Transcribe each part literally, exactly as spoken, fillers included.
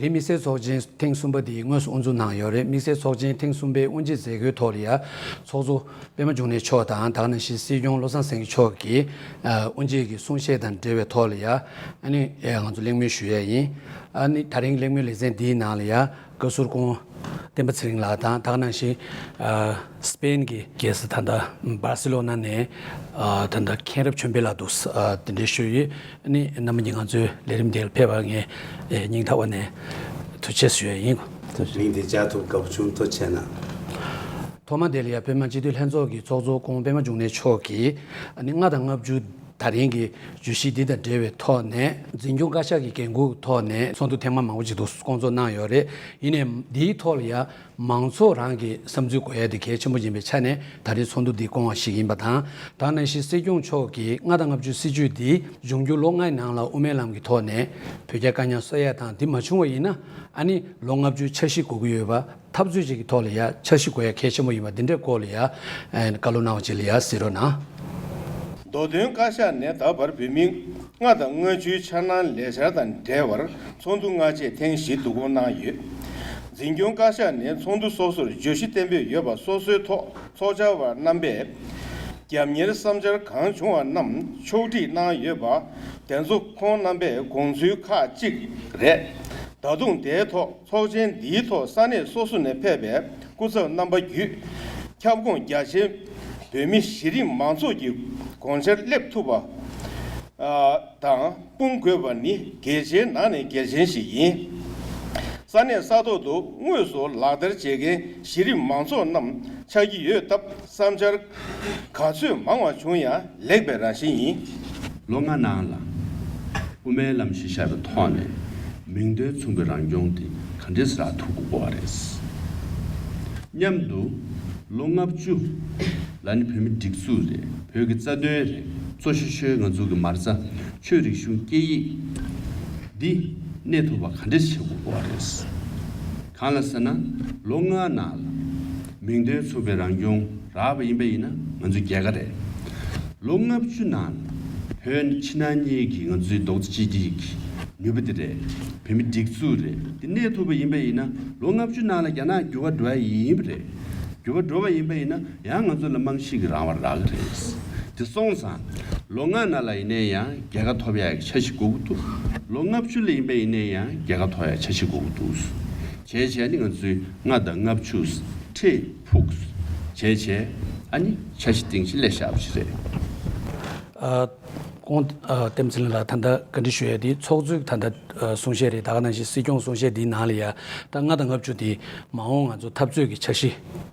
དེ་དམིགས་བསལ་ཚོགས་ཆེན་ཐེངས་གསུམ་པ་དེ་དངོས་སུ་དབུ་འཛུགས་གནང་ཡོད་རེད། དམིགས་བསལ་ཚོགས་ཆེན་ཐེངས་གསུམ་པའི་དབུ་འབྱེད་མཛད་སྒོའི་ཐོག་ལ་ཡ། ཚོགས་གཙོ་པད་མ་འབྱུང་གནས་མཆོག་དང་། ད་ག་ནང་བཞིན་སྲིད་སྐྱོང་བློ་བཟང་སེང་གེ་མཆོག་གིས་ཨ་དབུ་འབྱེད་ཀྱི་གསུང་བཤད་དང་འབྲེལ་བའི་ཐོག་ལ་ཡ། ཨ་ནི་ཨེ་ང་ཚོ་གླེང་མོལ་ཞུ་ཡས་ཡིན། ཨ་ནི་ད་རིང་གླེང་མོལ་ལེ་ཚན་འདིའི་ནང་ལ་ཡ། བཀའ་ཟུར་སྐུ་ངོ་བསྟན་པ་ཚེ་རིང་ལགས་དང་། ད་ག་ནང་བཞིན་ཨ་སི་པེན་གྱི་རྒྱལ་ས་ད་ལྟ་སྦར་སེ་ལོ་ན་ནས་ཨ་ད་ལྟ་མཁན་རབས་ཆོས་འཕེལ་ལགས་འདུག་ཨ་དེ་འདྲའི་ཞུ་ཡིན། ཨ་ནི་རྣམ་པ་གཉིས་ང་ཚོའི་ལས་རིམ་དེ་ལ་ཕེབས་པར་ངས་ཨེ་སྙིང་ཐག་པ་ནས་ཐུགས་རྗེ་ཆེ་ཞུ་ཡས་ཡིན། ཐུགས་རྗེ་ཆེ། མིང་དེ་བཅར་ཐུབ་དགའ་པོ་བྱུང་། ཐུགས་རྗེ་ཆེ་གནང་། ཐོག་མ་དེ་ལ་ཡ་བོད་མི་མང་སྤྱི་འཐུས་ལྷན་ཚོགས་ཀྱི་ཚོགས་གཙོ་སྐུ་ངོ་པད་མ་འབྱུང་གནས་མཆོག་གིས་ཨ་ནི་ལྔ་དང་ལྔ་བཅུ་ད་རིང་གི་བརྗོད་གཞི་འདི་དང་འབྲེལ་བའི་ཐོག་ནས། འཛིན་སྐྱོང་བཀའ་ཤག་གི་འགན་འཁུར་ཐོག་ནས་ཚོགས་འདུ་ཐེངས་མ་མང་པོ་ཅིག་ཏུ་སྐོང་ཚོགས་གནང་ཡོད་རེད། ཡིན་ནའི་འདིའི་ཐོག་ལ་ཡ་མང་ཚོགས་རང་གི་བསམ་ཚུལ་གོ་ཡ་དེ་གལ་ཆེན་པོ་ཡིན་པའི་ཆ་ནས། ད་རེས་ཚོགས་འདུ་འདི་སྐོང་བ་ཞིག་ཡིན་པ་དང་། ད་ག་ནང་བཞིན་སྲིད་སྐྱོང་མཆོག་གིས་ལྔ་དང་ལྔ་བཅུ་སྲིད་བྱུས་འདི་འབྱུང་འགྱུར་ལོ་ལྔའི་ནང་ལ་དབུ་མའི་ལམ་གྱི་ཐོག་ནས་བོད་རྒྱ་དཀའ་རྙོག་སེལ་ཡ་དང་། འདི་མ་བྱུང་བ་ཡིན་ན། ཨ་ནི་ལོ་ལྔ་བཅུ་འཆར་གཞི་དགོས་ཀྱི་ཡོད་པ། འཐབ་རྩོད་ཅིག་གི་ཐོག་ལ་ཡ་འཆར་གཞི་དགོས་ཡ་གལ་ཆེན་པོ་ཡིན་པ་འདི་འདྲའི་སྐོར་ལ་ཡ་ཨེ་བཀའ་སློབ་གནང་བ་ཅིག་ལ་ཡ་གཟིགས་རོགས་གནང་། མདོ་དོན་བཀའ་ཤག་ནས་ད་བར་བོད་མི་ལྔ་དང་ལྔ་བཅུའི་འཆར་སྣང་ལས་འཆར་དང་འབྲེལ་བར་ཚོགས་འདུ་སྔ་རྗེས་ཐེངས་བཞི་བསྡུ་སྐོང་གནང་ཡོད། འཛིན་སྐྱོང་བཀའ་ཤག་ནས་ཚོགས་འདུ་སོ་སོར་བརྗོད་གཞི་གཏན་འབེབས་ཡོད་པ་སོ་སོའི་ཐོག་ཚོགས་བཅར་བ་རྣམ་པས་རྒྱབ་གཉེར་བསམ་འཆར་གང་བྱུང་བ་རྣམས་ཕྱོགས་སྒྲིག་གནང་ཡོད་པ། དེ་ཚོ་ཁོང་རྣམ་པས་དགོངས་ཚུལ་ཁག་ཅིག་རེད། ད་དུང་དེའི་ཐོག་ཚོགས་ཆེན་འདིའི་ཐོག་ས་གནས་སོ་སོ་ནས་ཕེབས་པའི་སྐུ་ཚབ་རྣམ་པ་བརྒྱུད། ཁྱབ་ཁོངས་རྒྱ་ཆེའི་བོད་མི་གཞི་རིམ་མང་ཚོགས་ཀྱི་དགོངས་འཆར་སླེབས་ཐུབ་པ་དང་སྤུངས་དགོས་པ་ནི་གལ་ཆེའི་ནང་ནས་གལ་ཆེན་ཞིག་ཡིན། ས་གནས་ས་ཐོག་ཏུ་དངོས་སུ་ལག་བསྟར་བྱེད་མཁན་གཞི་རིམ་མང་ཚོགས་རྣམས་ཆགས་ཀྱི་ཡོད་སྟབས། བསམ་འཆར་ག་ཚོད་མང་བ་བྱུང་ཡང་ལེགས་པའི་རང་བཞིན་ཡིན། ལོ་ལྔ་ནང་ལ་དབུ་མའི་ལམ་གཞི་བཞག་པའི་ཐོག་ནས་མིང་དོན་མཚུངས་པའི་རང་སྐྱོང་དེ་ག་འདྲས་སེ་རག་ཐུབ་དགོས་པ་རེད། མཉམ་དུ་ལོ་ལྔ་བཅུ་ལ་ནི་བོད་མི་སྒྲིག་འཛུགས་རེད། བོད་ཀྱི་རྩ་དོན་རེད། གཙོ་ཤོས་ཤོས་ང་ཚོ་གི་མ་རྩ་ཆོས་རིག་གཞུང་སྐད་ཡིག་འདི་གནས་ཐུབ་པ་ག་འདྲས་བྱེད་དགོས་པ་རེད། གང་ལ་ཟེར་ན། ལོ་ལྔ་ནང་ལ་མིང་དོན་མཚུངས་པའི་རང་སྐྱོང་རག་པ་ཡིན་པ་ཡིན་ན་ང་ཚོ་རྒྱལ་ཁ་རེད། ལོ་ལྔ་བཅུ་ནང་ལ་བོད་ཕྱི་ནང་གཉིས་ཀྱི་ང་ཚོའི་རྡོག་རྩ་གཅིག་སྒྲིལ་གྱི་ནུས་པ་དེ་རེད། བོད་མི་སྒྲིག་འཛུགས་རེད། དེ་གནས་ཐུབ་པ་ཡིན་པ་ཡིན་ན་ལོ་ལྔ་བཅུ་ནང་ལ་རྒྱ་ནག་འགྱུར་བ་འགྲོ་ཡ་ཡིན་པ་རེད། འགྱུར་བ་འགྲོ་བ་ཡིན་པ་ཡིན་ན་ཡང་ང་ཚོ་ལ་རྨང་གཞི་གི་རང་དབང་རག་གི་རེད། དེ་སོང་ཙང་ལོ་ལྔ་ནང་ལ་ཡིན་ནའི་ཡང་རྒྱལ་ཁ་ཐོབ་ཡག་གི་འཆར་གཞི་དགོས་ཀྱི་འདུག་ལོ་ལྔ་བཅུ་ལ་ཡིན་པ་ཡིན་ནའི་ཡང་རྒྱལ་ཁ་ཐོབ་ཡག་འཆར་གཞི་དགོས་ཀྱི་འདུག་བྱས་བྱས་ནི་ང་ཚོས་ལྔ་དང་ལྔ་བཅུ་ཁྲིད་ཕུགས་བྱས་བྱས་ཨ་ནི་འཆར་གཞི་སྟེང་ཞིག་སླེབས་བཞག་པ་ཞིག་རེད། ཨ་ཁོང་ཨ་བསྟན་འཛིན་ལགས། ད་ལྟ་བཀའ་འདྲི་ཞུ་ཡ་དེ་ཚོགས་གཙོས་ད་ལྟ་ཨ་གསུང་བཤད་རེད། ད་ག་ནང་བཞིན་སྲིད་སྐྱོང་གསུང་བཤད་འདིའི་ནང་ལ་ཡ་ད་ལྔ་དང་ལྔ་བཅུ་དེ་མ་འོངས་ང་ཚོ་འཐབ་རྩོད་ཀྱི་འཆར་གཞི་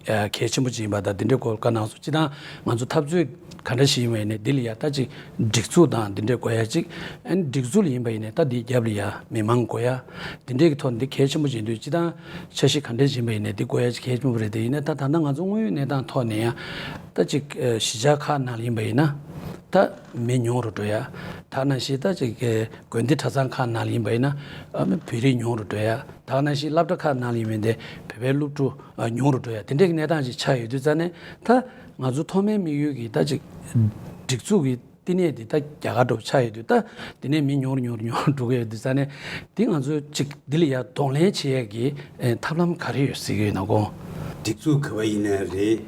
ཨ་གལ་ཆེན་པོ་ཅིག་ཡིན་པ་དང་། དེ་འདྲའི་སྐོར་བཀའ་གནང་སོང་། སྤྱིར་བཏང་ང་ཚོ་འཐབ་རྩོད་ག་འདྲ་ཞིག་ཡིན་པ་ཡིན་ནའི་འདི་ལ་ཡ་ད་ཅིག་སྒྲིག་འཛུགས་དང་འདི་འདྲའི་དགོས་ཡ་ཅིག་ཨ་ནི་སྒྲིག་འཛུགས་ལ་ཡིན་པ་ཡིན་ནའི་ད་འདིའི་རྒྱབ་ལ་ཡ་མི་མང་དགོས་ཡ། འདི་འདྲའི་གི་ཐོག་འདི་གལ་ཆེན་པོ་ཅིག་ཡིན་དུས། སྤྱིར་བཏང་འཆར་གཞི་ག་འདྲ་ཞིག་ཡིན་པ་ཡིན་ནའི་འདི་དགོས་ཡ་ཅིག་གལ་ཆེན་པོ་རེད། དེ་ཡིན་ནའི་ད་ད་ལྟ་ང་ཚོ་དངོས་ཡོད་གནས་སྟངས་ཐོག་ནས་ཡང་ད་ཅིག་ཨ་གཞིས་ཆགས་ཁག་ནང་ལ་ཡིན་པ་ཡིན་ན་ད་མི་ཉུང་རུ་འགྲོ་ཡ། ད་ནང་བཞིན་ད་ཅིག་ཨ་དགོན་སྡེ་གྲྭ་ཚང་ཁག་ནང་ལ་ཡིན་པ་ཡིན་ན་ཨ་མི་བོད་རིགས་ཉུང་རུ་འགྲོ་ཡ། ད་ནང་བཞིན་སློབ་གྲྭ་ཁག་ནང་ལ་ཡིན་པ་ཡིན་ཏེ་བོད་པའི་སློབ་ཕྲུག་ཨ་ཉུང་རུ་འགྲོ་ཡ། དེ་འདྲའི་གི་གནས་སྟངས་ཅིག་ཆགས་ཡོད་དུས་ཙང་ནས། ད་ང་ཚོ་ཐོག་མའི་དམིགས་ཡུལ་གྱི་ད་ཅིག་སྒྲིག་འཛུགས་ཀྱི་བསྟི་གནས་འདི་ད་རྒྱ་གར་འདྲ་པོ་ཆགས་ཡོད་དུས། ད་འདི་ནས་མི་ཉུང་རུ་ཉུང་རུ་ཉུང་རུ་འགྲོ་གི་ཡོད་དུས་ཙང་ནས། འདི་ང་ཚོས་ཅིག་འདི་ལ་ཡ་གདོང་ལེན་བྱེད་ཡས་ཀྱི་ཨེ་ཐབས་ལམ་ག་རེ་ཡོད་ཟེར་གྱི་ཡོད་ན་གོ། སྒྲིག་འཛུགས་ག་བ་ཡིན་ནའི་རེད།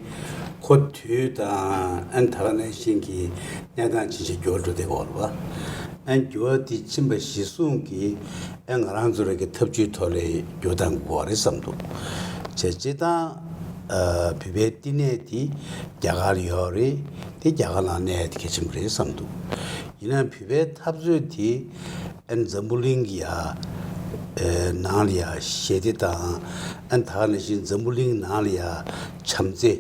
ཁོ་དུས་དང་ཨན་ད་ག་ནང་བཞིན་གྱི་གནས་སྟངས་ཇེ་ཆེ་འགྱུར་འགྲོ་བསྡད་ཡོད་རེད་པ། ཨན་འགྱུར་བ་འདི་ཕྱིན་པ་གཞིར་བཟུང་གིས་ཨན་ང་རང་ཚོ་རང་གི་ཐབས་ཇུས་ཐོག་ལ་འགྱུར་བ་གཏང་དགོས་པ་རེད་བསམ་འདུག་བྱས་སྤྱིར་བཏང་ཨ་བོད་པའི་བསྟི་གནས་དེ་རྒྱ་གར་ཡོད་རེད། དེ་རྒྱ་གར་ནང་གནས་དེ་གལ་ཆེན་པོ་རེད་བསམ་འདུག་ཡིན་ནའང་བོད་པའི་འཐབ་རྩོད་དེ་ཨན་འཛམ་བུ་གླིང་གི་ཡ་ཨེ་ནང་ལ་ཡ་ཞི་བདེ་དང་། ཨན་ད་ག་ནང་བཞིན་འཛམ་བུ་གླིང་ནང་ལ་ཡ་བྱམས་བརྩེ་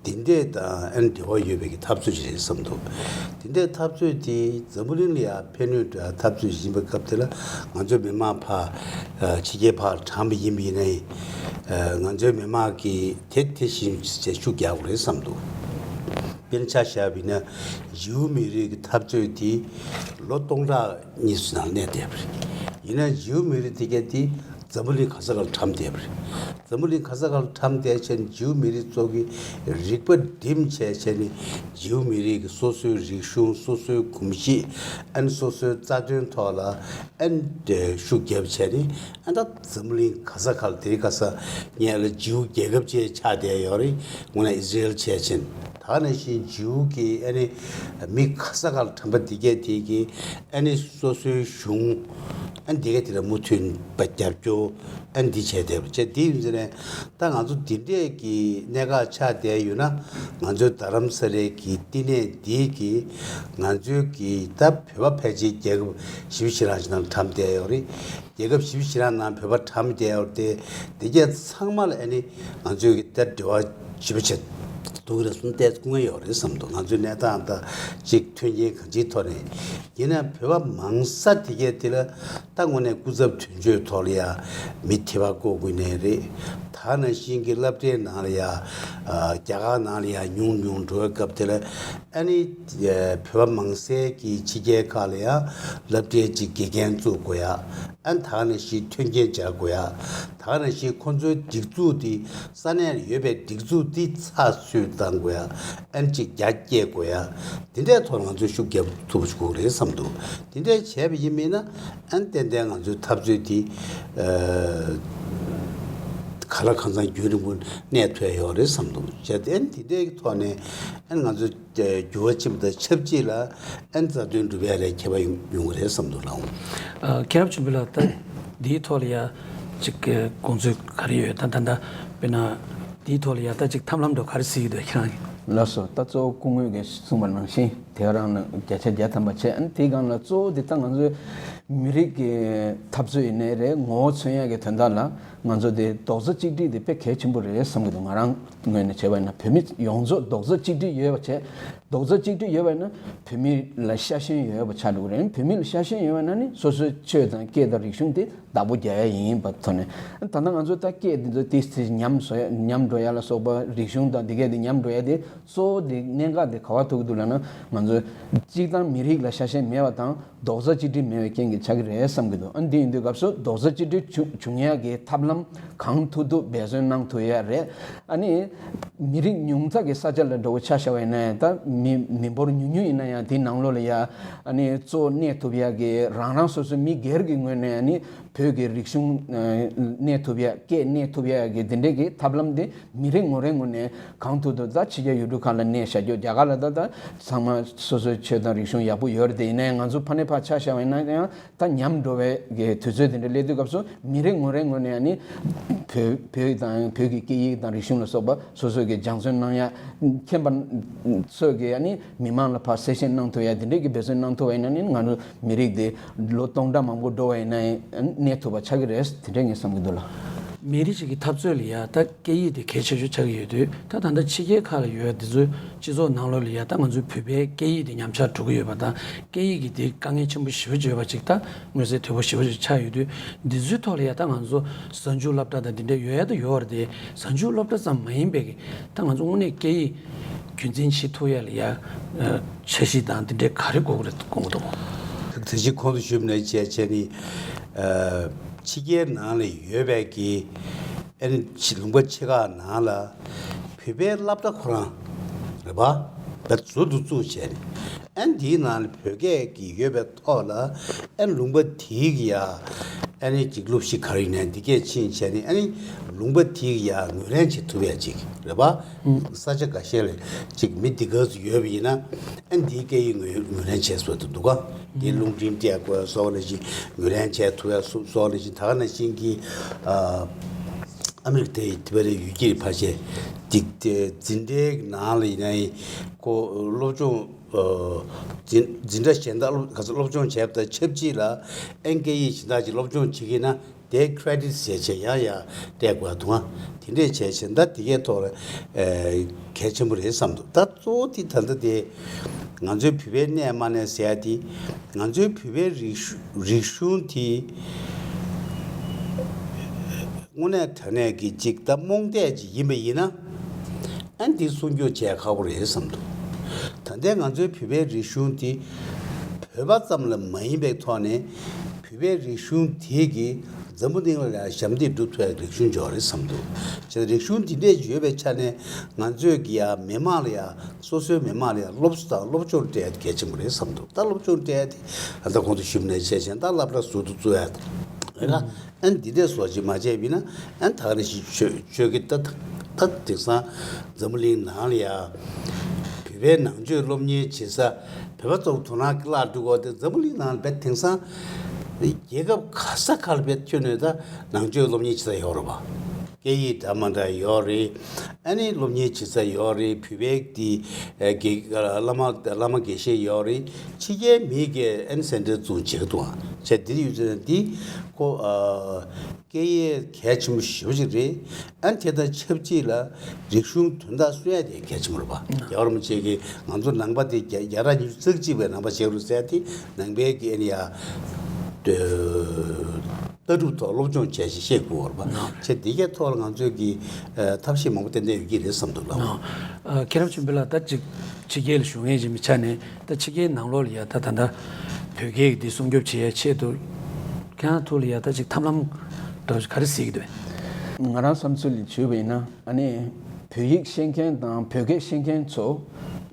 འདི་འདྲས་དང་ཨན་འབྲེལ་བ་ཡོད་པའི་གི་འཐབ་རྩོད་ཅིག་རེད་བསམ་འདུག་དེ་འདྲའི་འཐབ་རྩོད་དེ་འཛམ་བུ་གླིང་ལ་ཡ་ཕན་ནུས་འདྲ་འཐབ་རྩོད་ཡིན་པའི་སྐབས་དེ་ལ་ང་ཚོ་མི་མང་ཕར་ཨ་ཕྱི་རྒྱལ་ཕར་དྲངས་པ་ཡིན་པ་ཡིན་ནའི་ཨ་ང་ཚོའི་མི་མང་གིས་དེ་དེ་བཞིན་བྱས་ཤུགས་རྒྱག་དགོས་རེད་བསམ་འདུག་དཔེར་ན་ཆ་བཞག་པ་ཡིན་ན་ཇིའུ་མི་རིགས་ཀྱི་འཐབ་རྩོད་དེ་ལོ་སྟོང་ཕྲག་གཉིས་ཙམ་ནང་གནས་བསྡད་པ་རེད། ཡིན་ན་ཇིའུ་མི་རིགས་དེ་ག་དེ་ འཛམ་བུ་གླིང་ག་ས་ག་ལ་གྲམ་བསྡད་པ་རེད། འཛམ་བུ་གླིང་ག་ས་ག་ལ་གྲམ་བསྡད་བྱས་ནས་ཇིའུ་མི་རིགས་ཚོ་གི་རིག་པ་བསྒྲིམས་བྱས་བྱས་ནས་ཇིའུ་མི་རིགས་ཀྱི་སོ་སོའི་རིག་གཞུང་སོ་སོའི་གོམས་གཤིས་ཨན་སོ་སོའི་རྩ་དོན་ཐོག་ལ་ཨན་ཤུགས་རྒྱབ་བྱས་ནས་ཨན་ད་འཛམ་བུ་གླིང་ག་ས་ག་ལ་དེ་རིང་ཁ་སང་ཉེ་ལ་ཇིའུ་རྒྱལ་ཁབ་ཅིག་ཆགས་བསྡད་ཡོད་རེད། དངོས་གནས་ཨི་ཟི་རེལ་བྱས་ཕྱིན་ད་ག་ནང་བཞིན་ཇིའུ་གི་ཨ་ནི་མི་ག་ས་ག་ལ་གྲམ་པ་འདི་གས་དེ་གི་ཨ་ནི་སོ་སོའི་གཞུང་ཨ་ནི་འདི་གས་དེ་ལ་མུ་མཐུད་པ་རྒྱབ་སྐྱོར་ཨ་ནི་འདི་བྱས་བསྡད་པ་བྱས། དེ་ཡིན་ཟེར་ནས་ད་ང་ཚོ་འདི་འདྲས་ཀྱི་གནད་འགག་ཆགས་བསྡད་ཡོད་ན་ང་ཚོའི་རྡ་རམ་ས་ལའི་གི་བསྟི་གནས་འདི་གི་ང་ཚོའི་གི་ད་བོད་པ་ཕལ་ཆེར་རྒྱལ་ཁབ་བཞི་བཅུ་ཞེ་གྲངས་ཤིག་ནང་གྲམ་བསྡད་ཡོད་རེད། རྒྱལ་ཁབ་བཞི་བཅུ་ཞེ་གྲངས་ནང་བོད་པ་གྲམ་བསྡད་ཡོད་དེ། དེ་གས་ཚང་མ་ལ་ཨ་ནི་ང་ཚོས་ཀྱི་ད་འབྲེལ་བ་ཞེ་པོ་ཅིག་འདུག་རེད་གསུངས་ཏེ་སྐུ་ངལ་ཡོད་རེད་བསམ་འདུག་ང་ཚོའི་གནས་སྟངས་ད་ཅིག་མཐུན་རྐྱེན་གང་ཅིའི་ཐོག་ནས་ཡིན་ན་བོད་པ་མང་ས་དེ་གས་དེ་ལ་ད་དངོས་གནས་སྐུ་ཚབ་དོན་གཅོད་ཐོག་ལ་ཡ་མི་ཐེ་བ་བཀོད་དགོས་ནའི་རེད། ད་ནང་བཞིན་གྱི་སློབ་གྲྭའི་ནང་ལ་ཡ་རྒྱ་གར་ནང་ལ་ཡ་ཉུང་ཉུང་འགྲོ་བའི་སྐབས་དེ་ལ་ཨ་ནི་བོད་པ་མང་སའི་གི་ཕྱི་རྒྱལ་ཁག་ལ་ཡང་སློབ་གྲྭའི་གཅིག་དགེ་རྒན་བཙུགས་དགོས་ཡ། ཨ་ནི་ད་ག་ནང་བཞིན་མཐུན་རྐྱེན་སྦྱར་དགོས་ཡ། ད་ག་ནང་བཞིན་ཁོ་ཚོའི་སྒྲིག་འཛུགས་དེ་ས་གནས་ལ་ཡོད་པའི་སྒྲིག་འཛུགས་དེ་ཚགས་ཚུད་གཏང་དགོས་ཡ། ཨ་ནི་གཅིག་རྒྱ་བསྐྱེད་དགོས་ཡ། དེ་འདྲའི་ཐོག་ང་ཚོས་ཤུགས་རྒྱབ་ཐུབ་དགོས་རེད་བསམ་འདུག་དེ་འདྲའི་བྱས་པ་ཡིན་མིན་ན་ཨ་ནི་ཏན་ཏན་ང་ཚོའི་འཐབ་རྩོད་དེ་ག་ལ་གང་འཚམ་རྒྱུན་རིང་པོ་གནས་ཐུབ་ཡ་ཡོད་རེད་བསམ་འདུག་བྱས་ཏེ་ཨ་ནི་དེ་འདྲའི་ཐོག་ནས་ཨ་ནི་ང་ཚོ། འགྱུར་བ་ཕྱིན་པ་དང་ཆབས་ཅིག་ལ་ཨན་རྩ་དོན་སྒྲུབ་ཡ་ལ་ཁྱད་པར་ཡོང་ཡོང་གི་རེད་བསམ་འདུག་ལགས། ཨ། མཁན་རབས་ཆེན་པོ་ལགས། ད་འདིའི་ཐོག་ལ་ཡ་ཅིག་གི་དགོངས་ཚུལ་ག་རེ་ཡོད། ད་ད་ད་དཔེར་ན་འདིའི་ཐོག་ལ་ཡ་ད་ཅིག་ཐབས་ལམ་འདྲ་ག་རེ་གཟིགས་ཡོད་ཁྱེད་རང་གིས། ལགས་སོ། ད་གཙོ་བོ་སྐུ་ངོས་ཀྱིས་གསུངས་པ་ནང་བཞིན་དེ་ག་རང་ལ་བརྒྱ་ཆ་བརྒྱ་ཐམ་པ་བྱས། ཨན་དེའི་སྒང་ལ་གཙོ་བོ་དེ་ད་ང་ཚོའི་མི་རིགས་ཀྱི་འཐབ་རྩོད་ཡིན་ནའི་རེད། ངོ་བོ་མཚོན་ཡ་གི་དོན་དག་ལ་ང་ཚོ་དེ་རྡོག་རྩ་གཅིག་སྒྲིལ་དེ་དཔེ་གལ་ཆེན་པོ་རེད་བསམ་གྱི་འདུག་ང་རང་ངོས་ནས་བྱས་པ་ཡིན་ན་བོད་མི་ཡོངས་རྫོགས་རྡོག་རྩ་གཅིག་སྒྲིལ་ཡོད་པ་བྱས། རྡོག་རྩ་གཅིག་སྒྲིལ་ཡོད་པ་ཡིན་ན་བོད་མི་ལ་ཤ་ཞེན་ཡོད་པ་ཆགས་འགྲོ་གི་རེད། བོད་མི་ལ་ཤ་ཞེན་ཡོད་པ་ཡིན་ན་ནི་སོ་སོའི་ཆོས་དང་སྐད་དང་རིག་གཞུང་དེ་བདག་པོ་རྒྱག་ཡ་ཡིན་པ་ཐོག་ནས། ད་ལྟ་ང་ཚོ་ད་སྐད་འདི་ཚོ་ཏིས་ཏིས་ཉམས་བཟོ་ཡ་ཉམས་འགྲོ་ཡ་ལ་སོགས་པ། རིག་གཞུང་དང་འདི་གས་དེ་ཉམས་འགྲོ་ཡ་དེ་གཙོ་བོ་དེ་གནད་འགག་དེ་ག་པར་ཐུག་གི་འདུག་ལབ་ན། ང་ཚོ་སྤྱིར་བཏང་མི་རིགས་ལ་ཤ་ཞེན་མེད་པ་དང་། རྡོག་རྩ་གཅིག་སྒྲིལ་མེད་པའི་རྐྱེན་གྱིས་ཆགས་ཀྱི་རེད་བསམ་གྱི་འདུག་ཨ་ནི་འདི་ཡིན་དུས་སྐབས་སུ་རྡོག་རྩ་གཅིག་སྒྲིལ་བྱུང་བྱུང་ཡག་གི་ཐབས་ལམ་གང་ཐུབ་ཐུབ་འབད་བརྩོན་གནང་ཐུབ་ཡག་རེད། ཨ་ནི་མི་རིགས་ཉུང་མཐའ་གི་ས་ཆ་ལ་འགྲོ་བ་ཆ་བཞག་པ་ཡིན་ན་ཡང་། ད་མི་མི་འབོར་ཉུང་ཉུང་ཡིན་ན་ཡང་དེའི་ནང་ལོགས་ལ་ཡ་ཨ་ནི་གཙོ་བོ་གནས་ཐུབ་ཡག་གི་རང་རང་སོ་སོའི་མི་སྒེར་གྱི་ངོས་ནས་ཨ་ནི་བོད་ཀྱི་རིག་གཞུང་གནས་ཐུབ་ཡག་སྐད་གནས་ཐུབ་ཡག་གི་འདི་འདྲས་ཀྱི་ཐབས་ལམ་དེ། མི་རེ་ངོ་རེ་ངོས་ནས་གང་ཐུབ་ཐུབ་ད་ཕྱི་རྒྱལ་ཡུལ་གྲུ་ཁག་ལ་གནས་བཞག་རྒྱུ། རྒྱ་གར་ལ་ད་ད་ཚང་མ་སོ་སོའི་ཆོས་དང་རིག་གཞུང་ཡག་པོ་ཡོད་རེད། དེ་ཡིན་ནའི་ང་ཚོ་ཕ་ནས་ཕར་ཆ་བཞག་པ་ཡིན་ན་ཡང་ད་ཉམས་འགྲོ་བའི་གི་དུས་ཚོད་དེ་འདྲ་སླེབས་དུས་སྐབས་སུ་མི་རེ་ངོ་རེ་ངོས་ནས་ནི་བོད་བོད་དང་བོད་ཀྱི་སྐད་ཡིག་དང་རིག་གཞུང་ལ་སོགས་པ་སོ་སོ་གི་སྦྱང་བརྩོན་གནང་ཡ། མཁྱེན་པ་ཚོས་གི་ནི་མི་མང་ལ་ཕར་གསལ་བཤད་གནང་ཐུབ་ཡ་དེ་འདྲའི་གི་འབད་བརྩོན་གནང་ཐུབ་པ་ཡིན་ན་ནི་ང་ཚོ་མི་རིགས་དེ་ལོ་སྟོང་ཕྲག་མང་པོ་འགྲོ་བ་ཡིན་ན་གནས་ཐུབ་པ་ཆགས་ཀྱི་རེད། དེ་འདྲ་ངས་བསམ་གྱི་འདུག་ལགས། མི་རིགས་ཤིག་གི་འཐབ་རྩོད་ལ་ཡ་ད་སྐད་ཡིག་དེ་གལ་ཆེ་ཤོས་ཆགས་ཀྱི་ཡོད་དུས། ད་ད་ལྟ་ཕྱི་རྒྱལ་ཁག་ལ་ཡོད་པ་འདི་ཚོའི་སྤྱི་ཚོགས་ནང་ལོགས་ལ་ཡ་ད་ང་ཚོའི་བོད་པའི་སྐད་ཡིག་དེ་ཉམས་ཆག་འགྲོ་གི་ཡོད་པ་དང་། སྐད་ཡིག་གི་དེ་དཀའ་ངལ་ཆེན་པོ་ཞེ་པོ་ཅིག་ཡོད་པ་ཅིག་ད་མངོན་གསལ་དོད་པོ་ཞེ་པོ་ཅིག་ཆགས་ཡོད་དུས། འདི་ཚོའི་ཐོག་ལ་ཡ་ད་ང་ཚོ་གཟའ་མཇུག་སློབ་གྲྭ་དང་འདི་འདྲ་ཡོད་ཡ་ད་ཡོད་རེད་དེ། གཟའ་མཇུག་སློབ་གྲྭ་ཙམ་མ་ཡིན་པའི་གི་ད་ང་ཚོ་དངོས་གནས་སྐད་ཡིག་རྒྱུན་འཛིན་བྱེད་ཐུབ་ཡ་ལ་ཡ་འཆར་གཞི་དང་འདི་འདྲའི་ག་རེ་དགོས་ཀྱི་རེད་དགོངས་ཀྱི་འདུག་ད་གིན་གོང་དུ་ཞུས་པ་ནང་བཞིན་བྱས་བྱས་ནི། ཕྱི་རྒྱལ་ནང་ལ་ཡོད་པའི་གི་ཨ་ནི་ཕྱི་ལུང་པ་ཆེ་ཁག་ནང་ལ་བོད་པའི་སློབ་གྲྭ་ཁོ་རང་རེད་པ། བ་ཟུར་དུ་བཙུགས་བྱས་ནས་ཨ་ནི་དེའི་ནང་ལ་བོད་སྐད་ཀྱི་ཡོད་པའི་ཐོག་ལ་ཨ་ནི་ལུང་པ་དེའི་གི་ཡ་ཨ་ནི་ཅིག་སློབ་གཞི་ག་རེ་ཡིན་ན་འདི་སྐད་ཕྱིན་བྱས་ནས་ཨ་ནི་ལུང་པ་དེའི་གི་ཡ་ངོས་ལེན་བྱེད་ཐུབ་ཡ་ཅིག་རེད་པ། ས་ཆ་འགའ་ཤས་ལ་ཅིག་མི་འདི་ག་ཚོད་ཡོད་པ་ཡིན་ན་ཨ་ནི་དེའི་སྐད་ཡིག་ངོས་ངོས་ལེན་བྱས་སོ་དེ་འདུག་ག་དེ་རླུང་འཕྲིན་སྤྲད་དགོས་སོགས་ལ་ཅིག་ངོས་ལེན་བྱས་ཐུབ་ཡ་སོགས་ལ་ཅིག་ད་ག་ནང་བཞིན་གྱི་ཨ། ཨ་མི་རི་ཀ་དེ་དེ་བས་ལས་ཡུལ་གྱི་ཕལ་ཆེར་འདི་དེ་འཛིན་གྲྭའི་ནང་ལ་ཡིན་ན་ཡིན་ཁོ་སློབ་སྦྱོང་འཛིན་འཛིན་གྲྭ་གཞན་དག་སློབ་ག་ཚོད་སློབ་སྦྱོང་བྱས་པ་དང་ཆབས་ཅིག་ལ་ཨན་སྐད་ཡིག་གཞན་དག་ཅིག་སློབ་སྦྱོང་བྱེད་ཀྱི་ན་དེ་ཁེ་རེ་ཌིཊ་ཟེར་བྱས་ཡང་ཡང་སྤྲད་དགོས་འདུག་ཨ། དེ་འདྲས་བྱས་བྱས་ད་དེ་གའི་ཐོག་ལ་གལ་ཆེན་པོ་རེད་བསམ་འདུག་ད་གཙོ་བོ་དེ་ད་ལྟ་དེ་ང་ཚོའི་བོད་པའི་གནས་མ་གནས་ཟེར་ཡ་དེ་ང་ཚོའི་བོད་པའི་རིག་གཞུང་རིག་གཞུང་དེ། དངོས་གནས་དྲང་གནས་ཀྱི་ཅིག་ད་རྨོངས་དད་ཅིག་ཡིན་པ་ཡིན་ན། ཨ་ནི་འདི་སྲུང་སྐྱོབ་བྱས་ཁག་པོ་རེད་བསམ་འདུག་ད་ལྟའི་ང་ཚོའི་བོད་པའི་རིག་གཞུང་འདི་བོད་པ་ཙམ་ལ་མ་ཡིན་པའི་ཐོག་ནས་བོད་པའི་རིག་གཞུང་དེ་གི་ འཛམ་བུ་གླིང་ལ་ཡང་ཞབས་འདེགས་སྒྲུབ་ཐུབ་ཡ་རིག་གཞུང་འབྱོར་རེད་བསམ་འདུག་བྱས་ཙང་རིག་གཞུང་འདི་འདྲས་ཡོད་པའི་ཆ་ནས་ང་ཚོས་ཀྱི་ཡ་མི་མང་ལ་ཡ་སོ་སོའི་མི་མང་ལ་ཡ་སློབ་གསོ་དང་སློབ་སྦྱོང་སྤྲད་ཡ་གལ་ཆེན་པོ་རེད་བསམ་འདུག་ད་སློབ་སྦྱོང་སྤྲད་ཡ་དེ་ད་ལྟ་གོང་དུ་ཞུས་པ་ནང་བཞིན་བྱས་ཙང་ད་སློབ་གྲྭ་ཟུར་དུ་བཙུགས་ཡ་དང་། ཨ་འདི་འདྲས་བཟོ་ཅིག་མ་བྱས་པ་ཡིན་ན་ཨ་ད་ག་ནང་བཞིན་ཆོས་ཆོས་ཀྱི་ད་ད་དེང་སང་འཛམ་བུ་གླིང་ནང་ལ་ཡ་བོད་པའི་ནང་ཆོས་སློབ་གཉེར་བྱེད་ས། བོད་པ་ཚོ་དོ་སྣང་བརླག་འགྲོ་གི་ཡོད་དེ་འཛམ་བུ་གླིང་ནང་ལ་བས་དེང་སང་རྒྱལ་ཁབ་ག་ས་ག་ལ་བས་ཁྱོན་ནས་ད་ནང་ཆོས་སློབ་གཉེར་བྱེད་ས་ཡོད་རེད་པ། སྐད་ཡིག་འདྲ་མི་འདྲ་ཡོད་རེད། ཨ་ནི་སློབ་གཉེར་བྱེད་ས་ཡོད་རེད། བོད་པའི་དེ་དགེ་བླ་མ་བླ་མ་དགེ་བཤེས་ཡོད་རེད། ཕྱི་རྒྱལ་མི་གིས་ཨ་ནི་སེ་འབྲེལ་བཙུགས་བྱེད་ཀྱི་འདུག་ཨ། བྱས་དེ་ཡོད་ཚད་འདི་ཁོ་སྐད་ཡིག་གལ་ཆེན་པོ་ཞེ་པོ་ཅིག་རེད། ཨ་ནི་དེ་དང་ཆབས་ཅིག་ལ་རིག་གཞུང་དོན་དག་སྲུང་ཡ་དེ་གལ་ཆེན་པོ་རེད་པ། རྒྱལ་བ་རིན་པོ་ཆེ་གིས་ང་ཚོ་ནང་པ་དེ་བརྒྱ་བརྒྱ་ཕྲག་ཉི་ཤུ་རྩ་གཅིག་པའི་ནང་པ་བྱེད་རུ་ཟེར་ཏེ་ནང་པའི་གི་ཨ་ནི་ཡ་ལྟ་གྲུབ་ཐོག་སློབ་སྦྱོང་བྱས་ཤིག་ཤེས་དགོས་པ་རེད་པ། བྱས་དེ་གའི་ཐོག་ལ་ང་ཚོས་ཀྱི་ཐབས་ཤེས་མང་པོ་ཏན་ཏན་ཡོད་ཀྱི་རེད་བསམ་འདུག་ལགས། ཁྱེད་རང་ཆོས་འཕེལ་ལགས་ད་ཅིག་ཕྱི་རྒྱལ་ལ་བཞུགས་མཁན་ཡིན་པའི་ཆ་ནས་ད་ཕྱི་རྒྱལ་ནང་ལོགས་ལ་ཡ་ད་ད་ལྟ་བོད་སྐད་འདི་སྲུང་སྐྱོབ་བྱེད་ཡ་ཆེད་དུ་ཁྱེད་རང་ཐུགས་ལ་ཡ་ད་ཅིག་ཐབས་ལམ་འདྲ་བོ་ག་རེ་གཟིགས་ཀྱི་འདུག་ང་རང་བསམ་ཚུལ་ལ་ཞུས་པ་ཡིན་ན་ཨ་ནི་བོད་ཡིག་ཤེས་མཁན་དང་བོད་སྐད་ཤེས་མཁན་ཚོ་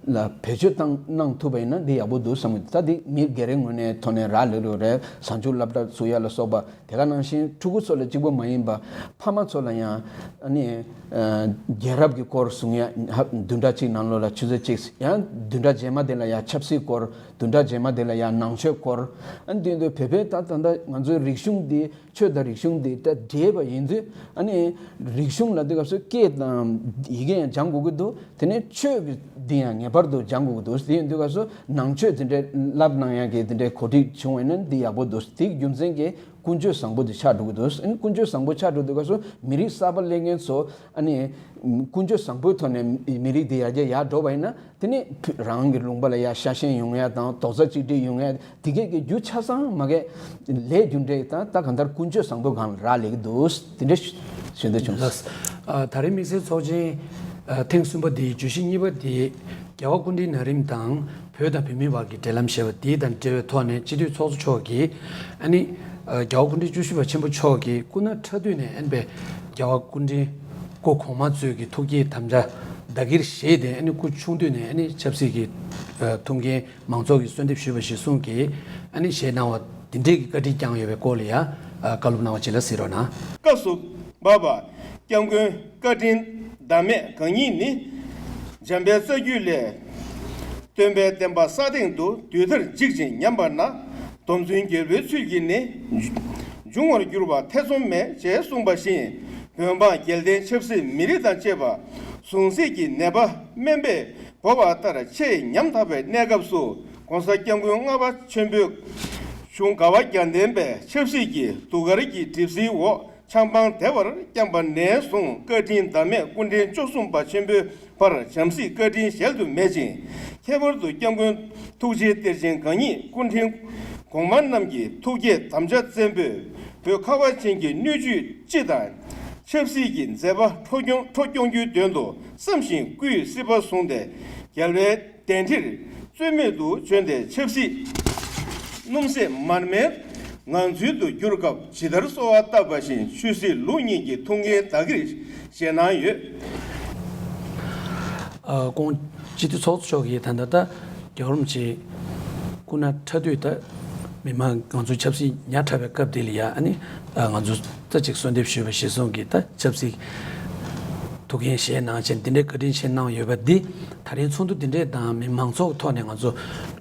ལ་བེད་སྤྱོད་བཏང་གནང་ཐུབ་པ་ཡིན་ན་འདི་ཡག་པོ་འདུག་བསམ་གྱི་འདུག་ད་འདི་མི་སྒེར་རེ་ངོས་ནས་ཐོག་ནས་རག་ལས་རུ་རེད། གཟའ་མཇུག་སློབ་གྲྭ་བཙུགས་ཡ་ལ་སོགས་པ་དེ་ག་ནང་བཞིན་ཕྲུ་གུ་ཚོ་ལ་གཅིག་པོ་མ་ཡིན་པ་ཕ་མ་ཚོ་ལ་ཡང་ཨ་ནི་རྒྱལ་རབས་ཀྱི་སྐོར་གསུང་ཡ་ཧ་བདུན་ཕྲག་གཅིག་ནང་ལོགས་ལ་ཆུ་ཚོད་གཅིག་ཡང་བདུན་ཕྲག་རྗེས་མ་དེ་ལ་ཡང་ཆབ་སྲིད་སྐོར་བདུན་ཕྲག་རྗེས་མ་དེ་ལ་ཡང་ནང་ཆོས་སྐོར་ཨ་ནི་དེ་འདུག་བོད་པའི་ད་ད་ལྟ་ང་ཚོའི་རིག་གཞུང་འདི་ཆོས་དང་རིག་གཞུང་འདི་ད་འདྲེས་པ་ཡིན་དུས་ཨ་ནི་རིག་གཞུང་ལ་དེ་སྐབས་སུ་སྐད་དང་ཡི་གེ་ཡང་སྦྱང་དགོས་ཀྱི་འདུག་དེ་ནས་ཆོས་ཀྱི་འདི་ཡང་ངེས་པར་དུ་སྦྱང་དགོས་ཀྱི་འདུག་དེ་ཡིན་དུས་སྐབས་སུ་ནང་ཆོས་དེ་འདྲའི་བསླབ་གནང་ཡག་གི་དེ་འདྲའི་གོ་སྒྲིག་བྱུང་བ་ཡིན་ན་འདི་ཡག་པོ་འདུག་དེའི་རྒྱུ་མཚན་གྱིས་ཀུན་སྤྱོད་བཟང་པོ་དེ་ཆགས་འགྲོ་གི་འདུག་ཨ་ནི་ཀུན་སྤྱོད་བཟང་པོ་ཆགས་འགྲོ་དུས་སྐབས་སུ་མི་རིགས་གསར་པ་སླེབས་མཁན་ཚོ་ཨ་ནི་ཀུན་སྤྱོད་བཟང་པོའི་ཐོག་ནས་མི་རིགས་དེ་ཡར་རྒྱས་ཡར་འགྲོ་བ་ཡིན་ན་དེ་ནི་རང་གི་ལུང་པ་ལ་ཡར་ཤ་ཞེན་ཡོང་ཡ་དང་རྡོག་རྩ་གཅིག་སྒྲིལ་ཡོང་ཡ་དེ་གས་ཀྱི་རྒྱུ་ཆ་ཚང་མ་གས་ལས་རྒྱུ་འབྲས་དང་ད་གང་ལྟར་ཀུན་སྤྱོད་བཟང་པོའི་སྒང་ལ་རག་ལས་ཀྱི་འདུག་དེ་འདྲ་ཞུ་འདོད་བྱུང་། ལགས། ད་རེས་དམིགས་བསལ་ཚོགས་ཆེན་ཐེངས་གསུམ་པ་འདིའི་བརྗོད་གཞི་གཉིས་པ་འདི་རྒྱལ་བ་སྐུ་ཕྲེང་ན་རིམ་དང་། བོད་དང་བོད་མིའི་བར་གྱི་འབྲེལ་ལམ་ཞེས་པ་འདི་དང་འབྲེལ་བའི་ཐོག་ནས་སྤྱི་འཐུས་ཚོགས་གཙོ་མཆོག་གིས་ཨ་ནི་རྒྱལ་བ་སྐུ་ཕྲེང་བཅུ་བཞི་པ་ཆེན་པོ་མཆོག་གིས་སྐུ་ན་ཕྲ་དུས་ནས་ཨ་ནི་པའི་རྒྱལ་བ་སྐུ་ཕྲེང་སྐུ་གོང་མ་ཚོས་ཀྱི་ཐུགས་བསྐྱེད་དམ་བཅའ་བདག་གིར་བཞེས་ཏེ་ཨ་ནི་སྐུ་ཆུང་དུས་ནས་ཨ་ནི་ཆབ་སྲིད་ཀྱི་ཐུགས་འགན་མང་ཚོགས་ཀྱི་གསོལ་འདེབས་ཞུས་པ་ཞིག་གསུངས་ཀྱིས་ཨ་ནི་བཞེས་གནང་བ་འདི་འདྲའི་གི་བཀའ་དྲིན་བསྐྱངས་ཡོད་པའི་སྐོར་ལ་ཡང་བཀའ་སློབ་གནང་བ་ཅིག་ལ་གཟིགས་རོགས་གནང་། སྐབས་སུ་བབས་པ། སྐྱབས་མགོན་བཀའ་དྲིན་ཟླ་མེད་གང་ཉིད་ནི། འཇམ་དཔལ་རྩ་རྒྱུད་ལས། སྟོན་པའི་བསྟན་པ་ས་སྟེང་དུ། དུས་མཐར་འཇིག་ཅིང་ཉམས་པ་ན། སྡོམ་བརྩོན་རྒྱལ་པོའི་ཚུལ་གྱིས་ནི། འབྱུང་བར་འགྱུར་བ་ཐེ་ཚོམ་མེད། ཅེས་གསུངས་པ་བཞིན། བོད་འབངས་རྒྱལ་བསྟན་ཆབ་སྲིད་མི་རིགས་དང་བཅས་པ། ཟུངས་ཟད་ཀྱི་ནད་པ་སྨན་པས་འབོ་བ་ལྟར་ཆེས་ཉམ་ཐག་པའི་གནས་སྐབས་སུ། ༸གོང་ས་སྐྱབས་མགོན་ལྔ་པ་ཆེན་པོའི་གཞུང་དགའ་བ་བརྒྱ་ལྡན་པའི་ཆབ་སྲིད་ཀྱི་གདུགས་དཀར་གྱི་གྲིབ་བསིལ་འོག་ཆང་སྤང་བདེ་བར་བསྐྱངས་པ་ནས་བཟུང་བཀའ་དྲིན་ཟླ་མེད་སྐུ་ཕྲེང་བཅུ་གསུམ་པ་ཆེན་པོའི་བར་བྱམས་སྲིད་བཀའ་དྲིན་གཞལ་དུ་མེད་ཅིང་། ཁྱད་པར་དུ་སྐྱབས་མགོན་ཐུགས་རྗེའི་གཏེར་ཆེན་གང་ཉིད་སྐུ་ཕྲེང་གོང་མ་རྣམས་ཀྱི་ཐུགས་བསྐྱེད་དམ་བཅའ་བཙན་པོས་བོད་ཁ་བ་ཅན་གྱི་སྣོད་བཅུད་སྤྱི་དང་ཆབ་སྲིད་ཀྱི་མཛད་པ་འཕྲོ་སྐྱོང་འཕྲོ་སྐྱོང་རྒྱུའི་དོན་དུ་བསམ་བཞིན་སྐུའི་སྲིད་པ་བཟུང་སྟེ་རྒྱལ་བའི་གདན་ཁྲིར་རྩོད་མེད་དུ་བྱོན་ཏེ་ཆབ་སྲིད་སྣུམ་ཟད་མར་མེའི་ངང་ཚུལ་དུ་བསྒྱུར་སྐབས་ཇི་ལྟར་གསོལ་བ་བཏབ་པ་བཞིན་ཆོས་སྲིད་ལུགས་གཉིས་ཀྱི་ཐུགས་འགན་བདག་གིར་བཞེས་གནང་ཡོད། ཨ་ཁོང་སྤྱི་འཐུས་ཚོགས་གཙོ་མཆོག་གིས་ད་ལྟ་ད་རྒྱལ་བ་རིན་པོ་ཆེ་སྐུ་ན་ཕྲ་དུས་ད་མི་མང་ང་ཚོ་ཆབ་སྲིད་ཉག་ཕྲ་བའི་སྐབས་དེ་ལ་ཡ་ཨ་ནི་ང་ཚོ་ད་ཅིག་གསོལ་འདེབས་ཞུས་པ་གཞིར་བཟུང་གིས་ད་ཆབ་སྲིད་ཐུགས་འགན་བཞེས་གནང་བྱས་འདི་འདྲའི་བཀའ་དྲིན་ཆེ་གནང་ཡོད་པ་འདི་ད་རིང་ཚོགས་འདུ་འདི་འདྲའི་དང་མི་མང་ཚོགས་ཐོག་ནས་ང་ཚོ་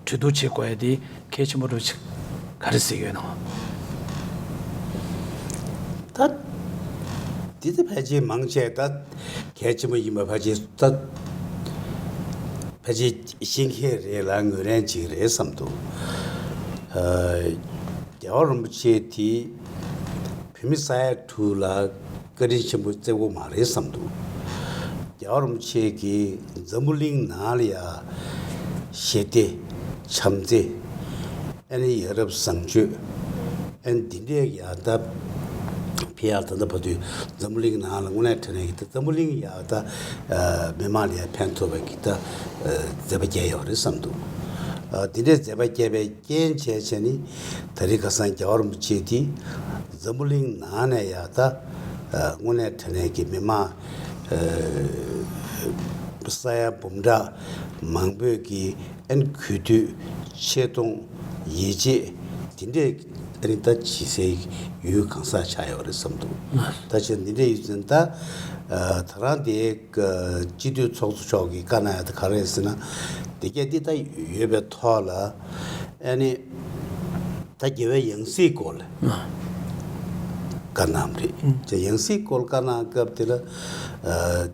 གྲོས་བསྡུར་བྱེད་དགོས་ཡ་འདི་གལ་ཆེན་པོ་འདྲ་ཅིག་ག་རེ་གཟིགས་ཡོད་ན། ད་འདི་ད་ཕལ་ཆེར་མང་ཆེ་ད་གལ་ཆེན་པོ་ཡིན་པ་ཕལ་ཆེར་ད་ཕལ་ཆེར་ཤེས་མཁན་རེད་ལ་ངོས་ལེན་བྱེད་ཀྱི་རེད་བསམ་འདུག་ཨ། རྒྱལ་བ་རིན་པོ་ཆེ་དེ་བོད་མི་ས་ཡ་དྲུག་ལ་བཀའ་དྲིན་ཆེན་པོ་བསྩལ་དགོས་མ་རེད་བསམ་འདུག་རྒྱལ་བ་རིན་པོ་ཆེ་གིས་འཛམ་བུ་གླིང་ནང་ལ་ཡ་ཞི་བདེ་བྱམས་བརྩེ་ཨ་ནི་ཡ་རབས་བཟང་སྤྱོད་ཨ་ནི་འདི་འདྲའི་ཡ་ད་ཕི་ཡ་ད་ལྟ་བར་དུ་འཛམ་བུ་གླིང་ནང་ལ་དངོས་གནས་དྲང་གནས་ཀྱི་ད་འཛམ་བུ་གླིང་ཡ་ད་མི་མང་ལ་ཡ་ཕན་ཐོགས་པའི་གི་ད་མཛད་པ་བསྐྱལ་ཡོད་རེད་བསམ་འདུག་འདི་འདྲའི་མཛད་པ་བསྐྱལ་བའི་རྐྱེན་བྱས་བྱས་ནི་ད་རེས་ཁ་སང་རྒྱལ་བ་རིན་པོ་ཆེ་དེ་ འཛམ་བུ་གླིང་ནང་ནས་ཡང་ད་དངོས་གནས་དྲང་གནས་ཀྱི་མི་མང་ས་ཡ་འབུམ་ཕྲག་མང་པོས་ཀྱི་ཨན་གུས་འདུད་ཆེ་མཐོང་ཡིད་ཆེས་དེ་འདྲས་ཨ་ནི་ད་ཇི་སའི་ཡུལ་གང་ས་ཆགས་ཡོད་རེད་བསམ་འདུག་ད་ཆ་འདི་འདྲས་ཡོད་ཙང་ད་ད་རང་དེའི་སྤྱི་འཐུས་ཚོགས་གཙོ་མཆོག་གིས་བཀའ་གནང་ཡ་ད་ག་རེ་རེད་ཟེར་ན། དེ་གས་འདི་ད་ཡོད་པའི་ཐོག་ལ་ཨ་ནི། ད་རྒྱལ་བའི་ཡང་སྲིད་སྐོར་ལ་བཀའ་གནང་རེད། ཅེས་ཡང་སྲིད་སྐོར་བཀའ་གནང་སྐབས་དེ་ལ་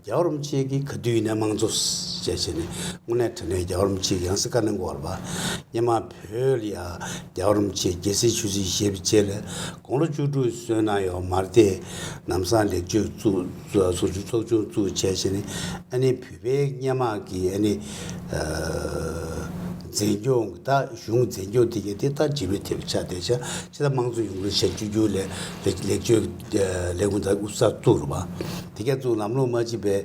རྒྱལ་བ་རིན་པོ་ཆེ་གིས་ག་དུས་ཡིན་ན་དམངས་གཙོ་ཅེས་བྱས་ནས་དངོས་གནས་དྲང་གནས་རྒྱལ་བ་རིན་པོ་ཆེ་གིས་ཡང་སྲིད་བཀའ་གནང་དགོས་རེད་པ། སྔོན་མ་བོད་ལ་ཡང་རྒྱལ་བ་རིན་པོ་ཆེ་རྒྱལ་སྲིད་ཆོས་སྲིད་བཞེས་པའི་རྗེས་ལ་དགུང་ལོ་བཅུ་དྲུག་སོན་ན་ཡང་མར་དེ་ལམ་སང་ལེགས་བཅོས་བཙུགས་ཚོགས་ཆུང་ཚོགས་ཆུང་བཙུགས་བྱས་བྱས་ནས་ཨ་ནི་བོད་པའི་སྔོན་མ་གི་ཨ་ནི། འཛིན་སྐྱོང་ད་གཞུང་འཛིན་སྐྱོང་དེ་གའི་དེ་ད་ཇི་བས་ཐེབས་ཆགས་བསྡད་ཤག་ཕྱི་ད་དམངས་གཙོ་ཡོང་གི་ཞེས་བཅུ་རྒྱུ་ལས་ལེགས་ལེགས་བཅོས་ལས་ཁུངས་དང་དབུ་གསར་བཙུགས་རུ་བ། དེ་གའི་བཙུགས་ལམ་ལུགས་མ་གཅིག་པའི་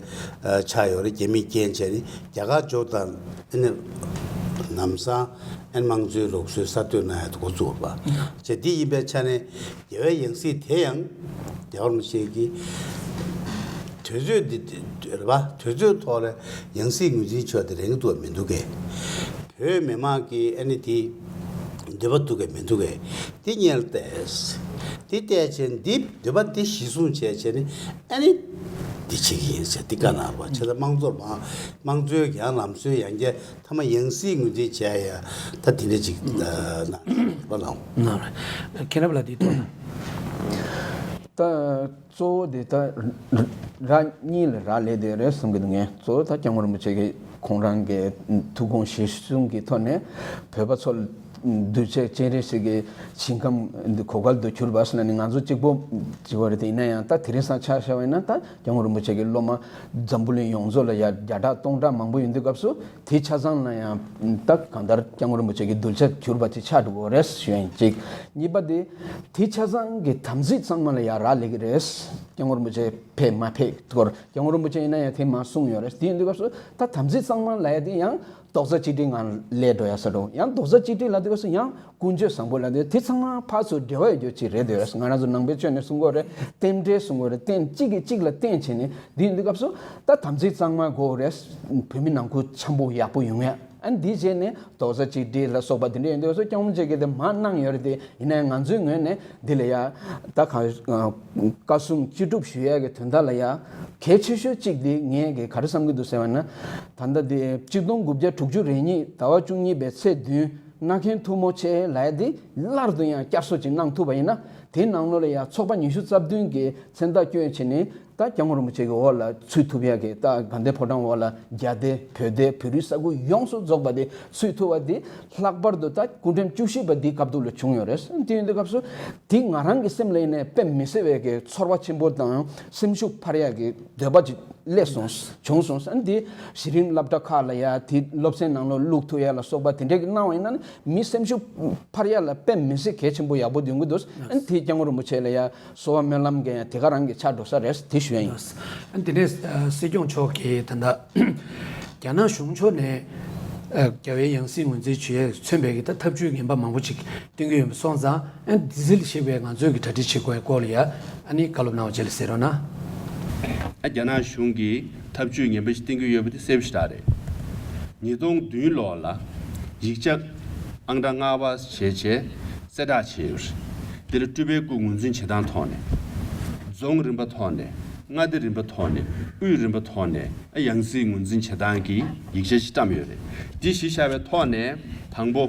ཆགས་ཡོད་རེད། རྒྱ་མིས་རྐྱེན་བྱས་ནས་རྒྱ་གར་འཇོག་དང་ཨ་ནི་ལམ་སང་ཨ་ནི་དམངས་གཙོའི་ལུགས་སྲོལ་གསར་གཏོད་གནང་ཡ་དེ་འགོ་བཙུགས་རུ་བ། བྱས་འདི་ཡིན་པའི་ཆ་ནས། རྒྱལ་བའི་ཡང་སྲིད་དེ་ཡང་རྒྱལ་བ་རིན་པོ་ཆེ་གིས་དུས་ཚོད་འདི་རེད་པ། དུས་ཚོད་ཐོག་ལ་ཡང་སྲིད་ངོས་འཛིན་བྱས་དེ་རན་གྱི་འདུག་གས་མི་འདུག་གས། བོད་མི་མང་གིས་ཨ་ནི་དེ་འདོད་པ་འདུག་གས་མི་འདུག་གས། དེ་སྔོན་ལ་བལྟས། དེ་བལྟས་བྱས་འདི་འདོད་པ་འདི་གཞི་བཟུང་བྱས་བྱས་ནས་ཨ་ནི་འདི་བྱེད་ཀྱི་ཡིན་ཟེར་འདི་བཀའ་གནང་བ་བྱས་ཙང་དམངས་གཙོ་མང་དམངས་གཙོའི་ཡང་ལམ་སྲོལ་ཡང་བསྐྱར། ཐ་མ་ཡང་སྲིད་ངོས་འཛིན་བྱས་ཡ་ད་དེ་འདྲ་ཅིག་ན་པ་ལའོ། ན་རེད། མཁྱེན་རབ་ལ་དེའི་ཐོག་ནས། ད་གཙོ་བོ་དེ་ད་ར་གཉིས་ལ་རག་ལས་དེ་རེད་བསམ་གྱི་འདུག་ངས་གཙོ་བོ་ད་སྐྱབས་མགོན་རིན་པོ་ཆེ་གི་ཁོང་རང་གི་ཐུགས་དགོངས་གཞིར་བཟུང་གི་ཐོག་ནས་བོད་པ་ཚོ་གདུལ་བྱ་སྤྱན་རས་གཟིགས་ཀྱི་ཞིང་ཁམས་འདི་གོ་སྐབས་དུ་གྱུར་པ་ཟེར་ན་ནི་ང་ཚོ་གཅིག་པོ་གཅིག་པོ་རེད། དེ་ཡིན་ན་ཡང་ད་དེ་རིང་སང་ཆ་བཞག་པ་ཡིན་ན་ད་སྐྱབས་མགོན་རིན་པོ་ཆེ་གི་སློབ་མ་འཛམ་བུ་གླིང་ཡོངས་རྫོགས་ལ་ཡ་བརྒྱ་ཕྲག་སྟོང་ཕྲག་མང་པོ་ཡོང་དུས་སྐབས་སུ། དེ་ཆ་ཚང་ལ་ཡང་ད་གང་ལྟར་སྐྱབས་མགོན་རིན་པོ་ཆེ་གི་གདུལ་བྱ་གྱུར་པ་ཅིག་ཆགས་འགྲོ་གི་རེད་ཞུ་ཡིན་གཅིག་གཉིས་པ་དེ་དེ་ཆ་ཚང་གི་དམ་ཚིག་ཚང་མ་ལ་ཡང་རག་ལས་ཀྱི་རེད། སྐྱབས་མགོན་རིན་པོ་ཆེ་ཕེབས་མ་ཕེབས་སྐོར་སྐྱབས་མགོན་རིན་པོ་ཆེ་ཡིན་ན་ཡང་དེ་མ་གསུངས་ཡོད་རེད། དེ་ཡིན་དུས་སྐབས་སུ་ད་དམ་ཚིག་ཚང་མ་ལ་ཡང་དེ་ཡང་རྡོག་རྩ་གཅིག་སྒྲིལ་ངང་ལས་འགྲོ་ཡ་ས་འགྲོ་ཡང་རྡོག་རྩ་གཅིག་སྒྲིལ་ལ་དུས་སྐབས་སུ་ཡང་། ཀུན་སྤྱོད་བཟང་པོ་ལ་དེ་དེ་ཚང་མ་ཕར་ཚུར་འབྲེལ་བ་ཡོད་རྒྱུ་ཅིག་རེད་འདོད་རེད། ང་རང་ཚོ་ནང་པའི་ཆོས་ནས་གསུང་གི་རེད། རྟེན་འབྲེལ་གསུང་གི་རེད། རྟེན་གཅིག་གིས་གཅིག་ལ་བརྟེན་བྱས་ནས་འདི་ཡིན་དུས་སྐབས་སུ་ད་དམ་ཚིག་གཙང་མ་དགོས་རེད། བོད་མི་ནང་ཁུལ་འཆམ་པོ་ཡག་པོ་ཡོང་ཡ་ཨ་འདི་བྱས་ནས་རྡོག་རྩ་གཅིག་སྒྲིལ་ལ་སོགས་པ་དེ་འདྲ་ཡོང་དུས་སྐབས་སུ་སྐྱབས་མགོན་རིན་པོ་ཆེ་གིས་དེ་མ་གནང་ཡོད་རེད། དེ་ཡིན་ན་ཡང་ང་ཚོའི་ངོས་ནས་འདི་ལ་ཡ་ད་ག་བཀའ་གསུང་ཅི་སྒྲུབ་ཞུ་ཡ་གི་དོན་དག་ལ་ཡ་གལ་ཆེ་ཤོས་གཅིག་འདི་ངས་གི་ག་རེ་བསམ་གི་འདུག་ཟེར་བ་ན་ད་ལྟ་འདི་གཅིག་སྟོང་དགུ་བརྒྱ་དྲུག་ཅུ་རེ་གཉིས་ཟླ་བ་བཅུ་གཉིས་པའི་ཚེས་བདུན། མནའ་གན་ཐུ་མོ་ཆེ་ལབ་ཡ་དེ་སླར་དུ་ཡང་བསྐྱར་གསོ་ཅིག་གནང་ཐུབ་པ་ཡིན་ན་དེ་ནང་ལོགས་ལ་ཡང་ཚོགས་པ་ཉི་ཤུ་རྩ་བདུན་གི་མཚན་རྟགས་བསྐྱོན་བྱས་ནས་ད་སྐྱབས་མགོན་རིན་པོ་ཆེ་གི་འོག་ལ་ཚུད་ཐུབ་ཡ་གི་ད་དགའ་ལྡན་ཕོ་བྲང་འོག་ལ་རྒྱ་སྡེ་བོད་སྡེ་བོད་རིགས་ས་ཁུལ་ཡོངས་སུ་རྫོགས་པ་དེ་ཚུད་ཐུབ་པ་དེ་ལྷག་པར་དུ་ད་སྐུ་ཕྲེང་བཅུ་བཞི་པ་འདིའི་སྐབས་ཐོག་ལ་བྱུང་ཡོད་རེད། དེ་ཡིན་དུས་སྐབས་སུ་དེ་ང་རང་གི་སེམས་ལ་ཡིན་ནའི་དཔེ་མི་སྲིད་པའི་གི་ཚོར་བ་ཆེན་པོ་དང་སེམས་ཤུགས་འཕར་ཡ་གི་འདོད་པ་ཅིག་སླེབས་སོང་། བྱུང་སོང་། ཨ་ནི་དེ་གཞི་རིམ་སློབ་གྲྭ་ཁག་ལ་ཡ་དེ་སློབ་ཚན་ནང་ལ་བླུག་ཐུབ་ཡ་ལ་སོགས་པ་དེ་འདྲས་ཀྱི་གནང་བ་ཡིན་ན་ནི་མི་སེམས་ཤུགས་འཕར་ཡ་ལ་དཔེ་མི་སྲིད་གལ་ཆེན་པོ་ཡག་པོ་ཡོང་གི་འདུག་ཨ་ནི་དེ་སྐྱབས་མགོན་རིན་པོ་ཆེ་ལ་ཡ་གསོལ་བ་སྨོན་ལམ་འགན་ཡ་དེ་ག་རང་གི་ཆགས་འགྲོ་ས་རེད། དེ་ཞུ་ཡ་ཡིན། ཨ་ནི་དེ་ནས་སྲིད་སྐྱོང་མཆོག་གིས་ད་ལྟ་རྒྱ་ནག་གཞུང་ཕྱོགས་ནས་རྒྱལ་བའི་ཡང་སྲིད་ངོས་འཛིན་ཞུ་ཡས་མཚོན་པའི་གི་ད་ཐབས་ཇུས་ངན་པ་མང་པོ་ཅིག་བསྟན་གྱི་ཡོད་པ་སོང་ཙང་། ཨ་ནི་དེ་ཚོ་ལ་གཞིགས་པའི་ང་ཚོས་ཀྱི་གྲ་སྒྲིག་བྱེད་དགོས་པའི་སྐོར་ལ་ཡ་ཨ་ནི་བཀའ་སློབ་གནང་བ་བཅས་ལ་གསན་རོགས་གནང་། ཨ་རྒྱ་ནག་གཞུང་གིས་ཐབས་ཇུས་ངན་པ་ཞིག་བསྟན་གྱི་ཡོད་པ་དེ་གསལ་པོ་ཞེ་དྲག་རེད། ཉིས་སྟོང་བདུན་ལོ་ལ་ཡིག་ཆ་ཨང་གྲངས་ལྔ་པ་བྱས་བྱས་གསལ་བསྒྲགས་བྱས་ཡོད་རེད། འདི་ལ་སྤྲུལ་པའི་སྐུ་ངོས་འཛིན་བྱེད་སྟངས་ཐོག་ནས། རྫོང་རིམ་པ་ཐོག་ནས། མངའ་སྡེ་རིམ་པ་ཐོག་ནས། དབུས་རིམ་པ་ཐོག་ནས། ཡང་སྲིད་ངོས་འཛིན་བྱེད་སྟངས་ཀྱི་ཡིག་ཆ་ཞིག་བཀྲམ་ཡོད་རེད། འདི་གཞི་བཞག་པའི་ཐོག་ནས་དང་པོ།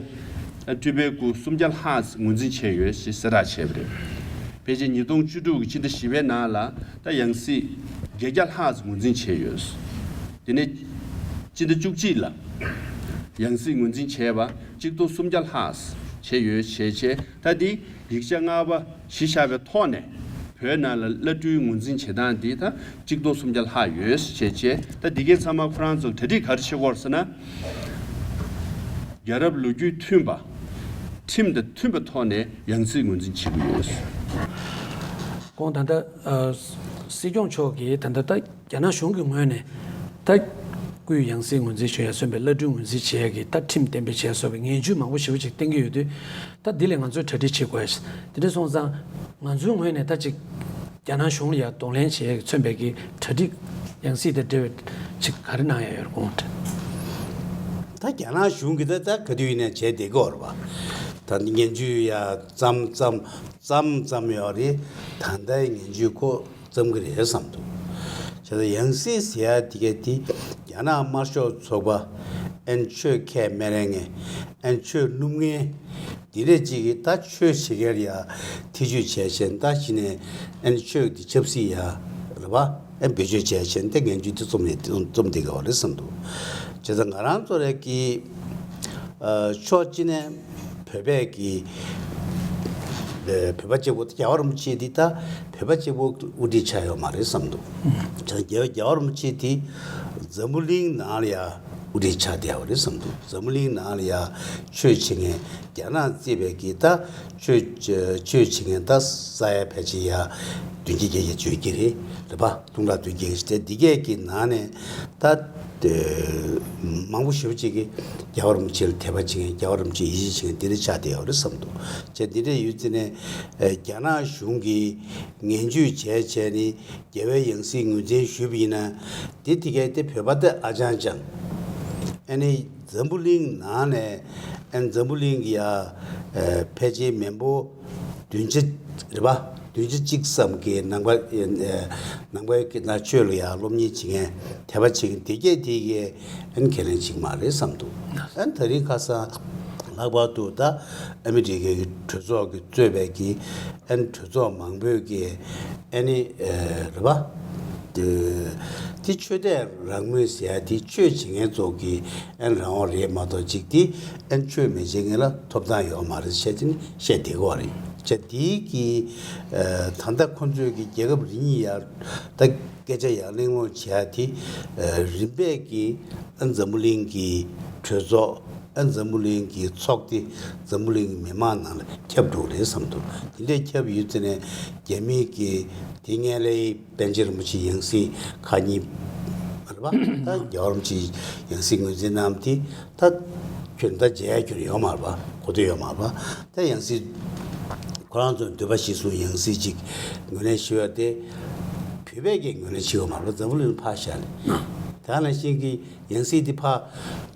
སྤྲུལ་པའི་སྐུ་སུམ་བརྒྱ་ལྷག་ངོས་འཛིན་བྱས་ཡོད་ཞེས་གསལ་བསྒྲགས་བྱས་པ་རེད། ཕལ་ཆེར་ཉིས་སྟོང་བཅུ་དྲུག་གི་སྤྱི་ཟླ་བཞི་པའི་ནང་ལ་ད་ཡང་སྲིད་བརྒྱད་བརྒྱ་ལྷག་ངོས་འཛིན་བྱས་ཡོད། དེ་ནས་སྤྱི་ཟླ་བཅུ་གཅིག་ལ་ཡང་སྲིད་ངོས་འཛིན་བྱས་པ་གཅིག་སྟོང་སུམ་བརྒྱ་ལྷག་བྱས་ཡོད་ཞེས་བྱས། ད་འདི་ཡིག་ཆ་ལྔ་པ་གཞི་བཞག་པའི་ཐོག་ནས་བོད་ནང་ལ་བླ་སྤྲུལ་ངོས་འཛིན་བྱེད་སྟངས་འདི་ད་གཅིག་སྟོང་སུམ་བརྒྱ་ལྷག་ཡོད་ཅེས་བྱས། ད་འདི་གའི་ཚང་མ་ཁོ་རང་ཚོ་གྲ་སྒྲིག་ག་རེ་བྱེད་དགོས་ཟེར་ན། རྒྱལ་རབས་ལོ་རྒྱུས་མཐུན་པ། ཁྲིམས་དང་མཐུན་པའི་ཐོག་ནས་ཡང་སྲིད་ངོས་འཛིན་བྱེད་ཀྱི་ཡོད། ཁོང་ད་ལྟ་ཨ་སྲིད་སྐྱོང་མཆོག་གིས་ད་ལྟ་ད་རྒྱ་ནག་གཞུང་གི་ངོས་ནས་ད། སྐུའི་ཡང་སྲིད་ངོས་འཛིན་ཞུ་ཡ་སོགས་པའི་བླ་སྤྲུལ་ངོས་འཛིན་བྱེད་ཡ་གི་ད་ཁྲིམས་གཏན་འབེབས་བྱས་སོགས་པའི་ངན་ཇུས་མང་པོ་ཞེ་པོ་ཅིག་བསྟན་གྱི་ཡོད་དུས། ད་འདི་ལས་ང་ཚོས་གྲ་སྒྲིག་བྱེད་དགོས་ཡ། དེ་འདྲ་སོང་ཙང་ང་ཚོའི་ངོས་ནས་ད་ཅིག་རྒྱ་ནག་གཞུང་ལ་ཡ་གདོང་ལེན་བྱེད་ཡ་གི་མཚོན་པའི་གི་གྲ་སྒྲིག་ཡང་སྲིད་དང་འབྲེལ་བའི་ཅིག་ག་རེ་གནང་ཡ་ཡོད་རེད་དགོངས་དྲན། ད་རྒྱ་ནག་གཞུང་གིས་ད་ད་ག་དུས་ཡིན་ནའི་བྱས་བསྡད་ཀྱི་ཡོད་རེད་པ། ད་འདི་ངན་ཇུས་ཡ་ཙམ་ཙམ་ཙམ་ཙམ་ཡོད་རེད། ད་ལྟའི་ངན་ཇུས་ཁོ་བརྩམས་ཀྱི་རེད་བསམ་འདུག་བྱས་ཙང་ཡང་སྲིད་ཟེར་ཡ་དེ་ག་དེ་རྒྱ་ནག་དམར་ཤོག་ཚོགས་པ་ཨན་ཆོས་ཁས་མི་ལེན་མཁན་ཨན་ཆོས་སྣུམ་མཁན་དེ་འདྲས་ཅིག་གིས་ད་ཆོས་བྱེད་མཁན་ལ་ཡ་ཐེ་ཇུས་བྱས་བྱས་ད་གཞི་ནས་ཨན་ཆོས་དེ་ཆབ་སྲིད་ཡ་རེད་པ། ཨན་བེད་སྤྱོད་བྱས་བྱས་ད་ངན་ཇུས་དེ་རྩོམ་ནས་རྩོམ་བསྡད་ཀྱི་ཡོད་རེད་བསམ་འདུག་བྱས་ཙང་ང་རང་ཚོ་རེ་གི་ཕྱོགས་གཅིག་ནས་བོད་པས་ཀྱི་བོད་པ་གཅིག་པོ་རྒྱལ་བ་རིན་པོ་ཆེ་འདི་ད་བོད་པ་གཅིག་པོ་དབུ་ཁྲིད་ཆགས་ཡོད་མ་རེད་བསམ་འདུག་རྒྱལ་རྒྱལ་བ་རིན་པོ་ཆེ་འདི་འཛམ་བུ་གླིང་ནང་ལ་ཡ་དབུ་ཁྲིད་ཆགས་བསྡད་ཡོད་རེད་བསམ་འདུག་འཛམ་བུ་གླིང་ནང་ལ་ཡ་ཆོས་བྱེད་མཁན་རྒྱ་ནག་བརྩིས་པའི་གི་ད་ཆོས་ཆོས་བྱེད་མཁན་ད་ས་ཡ་ཕལ་ཆེར་ཡ་བདུན་བརྒྱ་བརྒྱད་བརྒྱ་བརྗོད་ཀྱི་རེད་རེད་པ། དུང་ཕྲག་བདུན་བརྒྱད་ཀྱི་དེ་འདི་གས་ཀྱི་ནང་ནས་ད་དེ་མང་པོ་ཞེ་པོ་ཅིག་གིས་རྒྱལ་བ་རིན་པོ་ཆེ་ལ་དད་པ་བྱེད་མཁན་རྒྱལ་བ་རིན་པོ་ཆེ་ཡིད་ཆེས་བྱེད་མཁན་དེ་འདྲ་ཆགས་བསྡད་ཡོད་རེད་བསམ་འདུག་བྱས་འདི་འདྲ་ཡོད་ཙི་ནས་རྒྱ་ནག་གཞུང་གིས་ངན་ཇུས་བྱས་བྱས་ནས་རྒྱལ་བའི་ཡང་སྲིད་ངོས་འཛིན་ཞུས་པ་ཡིན་ན་དེ་དེ་གས་དེ་བོད་པ་དེ་ཨ་ཅང་ཅང་ཨ་ནི་འཛམ་བུ་གླིང་ནང་ནས་ཨ་ནི་འཛམ་བུ་གླིང་གི་ཡ་ཕལ་ཆེར་མི་འབོར་བདུན་ཅུ་རེད་པ། བདུན་ཅུ་གཅིག་ཙམ་གྱི་ནང་པ་ནང་པའི་ནང་ཆོས་ལ་ཡང་སློབ་གཉེར་བྱེད་མཁན་དད་པ་བྱེད་མཁན་དེ་གས་དེ་གས་ཨན་ཁས་ལེན་བྱེད་ཀྱི་མ་རེད་བསམ་འདུག་ཨན་ད་རིང་ཁ་སང་ལྷག་པར་དུ་ད་ཨ་མི་རི་ཀའི་གྲོས་ཚོགས་ཀྱིས་གཙོས་པའི་གི་ཨན་གྲོས་ཚོགས་མང་པོས་ཀྱི་ཨ་ནི་རེད་པ། དེ་ཆོས་དད་རང་མོས་ཟེར་ཡ་དེ་ཆོས་བྱེད་མཁན་ཚོ་གི་ཨན་རང་དབང་རེད་མ་གཏོགས་ཅིག་དེ་ཨན་ཆོས་མི་བྱེད་མཁན་ལ་ཐོབ་ཐང་ཡོད་མ་རེད་བཤད་དེ་ནི་བཤད་བསྡད་ཀྱི་ཡོད་རེད། བྱས་དེའི་གི་ད་ལྟ་ཁོ་ཚོས་ཀྱི་རྒྱལ་ཁབ་རེ་གཉིས་ཡར་ད་སྐད་ཆ་ཡར་གླེང་སློང་བྱེད་ཡ་དེ་རིམ་པས་ཀྱི་ཨན་འཛམ་བུ་གླིང་གི་གྲོས་ཚོགས་ཨན་འཛམ་བུ་གླིང་གི་ཚོགས་དེ་འཛམ་བུ་གླིང་གི་མི་མང་ནང་ལ་ཁྱབ་འགྲོ་གི་རེད་བསམ་འདུག་དེ་འདྲས་ཁྱབ་ཡོད་ཙི་ནས་རྒྱ་མི་གི་དེ་སྔོན་ལ་པཎ་ཆེན་རིན་པོ་ཆེའི་ཡང་སྲིད་ཁག་གཉིས་རེད་པ། ད་རྒྱལ་བ་རིན་པོ་ཆེའི་ཡང་སྲིད་ངོས་འཛིན་གནང་དེ་ད་ཁྱོད་ད་མཇལ་ཡ་ཁྱོད་ཡོད་མ་རེད་པ། གོ་ཐོས་ཡོད་མ་རེད་པ། ད་ཡང་སྲིད་ཁོ་རང་ཚོ་འདོད་པ་གཞིར་བཟུང་ཡང་སྲིད་ཅིག་ངོས་ལེན་ཞུ་ཡ་དེ་བོད་པས་ཀྱི་ངོས་ལེན་བྱེད་ཡོད་མ་རེད་པ། འཛམ་བུ་གླིང་ཕར་བཞག་ནས་ད་ནང་བཞིན་གྱི་ཡང་སྲིད་དེ་ཕར་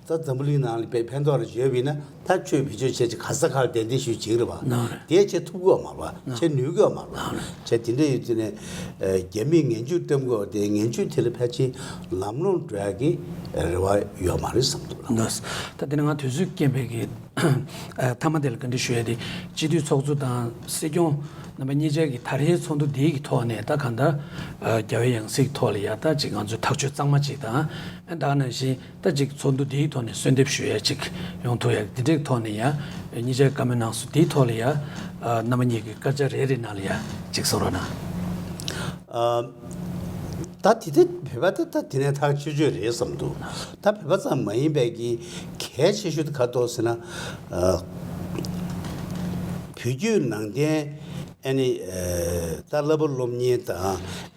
ད་འཛམ་བུ་གླིང་ནང་ལ་ཕན་ཐོགས་རེ་བརྗོད་པ་ཡིན་ན། ད་ཆོས་བེད་སྤྱོད་བྱས་ཀྱི་ག་ས་ག་ལ་གདན་འདྲེན་ཞུས་བྱེད་ཀྱི་རེད་པ། ནང་རེད། དེ་བྱེད་ཐུབ་ཀྱི་ཡོད་མ་རེད་པ། ནང་། བྱེད་ནུས་ཀྱི་ཡོད་མ་རེད་པ། ནང་རེད། བྱས་དེ་འདྲ་ཡོད་དུས་ནས་རྒྱ་མིས་ངན་ཇུས་བཏོན་དགོས་པ་དེ་ངན་ཇུས་དེ་ལ་ཕལ་ཆེར་ལམ་ལྷོང་འགྲོ་ཡ་གི་རེ་བ་ཡོད་མ་རེད་བསམ་འདུག་ལགས། ལགས། ད་དེ་ནས་ང་དུས་ཚོད་རྐྱེན་པས་ཀྱི་མཐའ་མ་དེ་ལ་བཀའ་འདྲི་ཞུ་ཡ་དེ་སྤྱི་འཐུས་ཚོགས་གཙོ་དང་སྲིད་སྐྱོང་རྣམ་པ་གཉིས་ཆ་གི་ད་རེས་ཚོགས་འདུ་འདིའི་གི་ཐོག་ནས་ད་གང་ལྟར་རྒྱལ་བའི་ཡང་སྲིད་ཀྱི་ཐོག་ལ་ཡ་ད་ཅིག་ང་ཚོས་ཐག་གཅོད་གཙང་མ་ཅིག་དང་ད་ག་ནང་བཞིན། ད་ཅིག་ཚོགས་འདུ་འདིའི་ཐོག་ནས་གསོལ་འདེབས་ཞུ་ཡ་ཅིག་ཡོང་ཐུབ་ཡ་འདི་འདྲའི་ཐོག་ནས་ཡ་གཉིས་ཆ་བཀའ་མོལ་གནང་སོང་། འདིའི་ཐོག་ལ་ཡ་རྣམ་པ་གཉིས་ཀྱི་སྐད་ཆ་རེ་རེ་ནང་ལ་ཡ་ཅིག་གསུང་རོགས་གནང་། ད་དེ་དེ་བོད་པ་དེ་ད་དེ་ནས་ཐག་ཆོད་ཆོད་རེད་བསམ་འདུག་ད་བོད་པ་ཙམ་མ་ཡིན་པའི་གི་གལ་ཆེ་ཤོས་དེ་ག་རེ་འདུག་ཟེར་ན། བོད་བརྒྱུད་ནང་བསྟན་ཨ་ནི་ད་བསླབ་པ་སློབ་གཉེར་དང་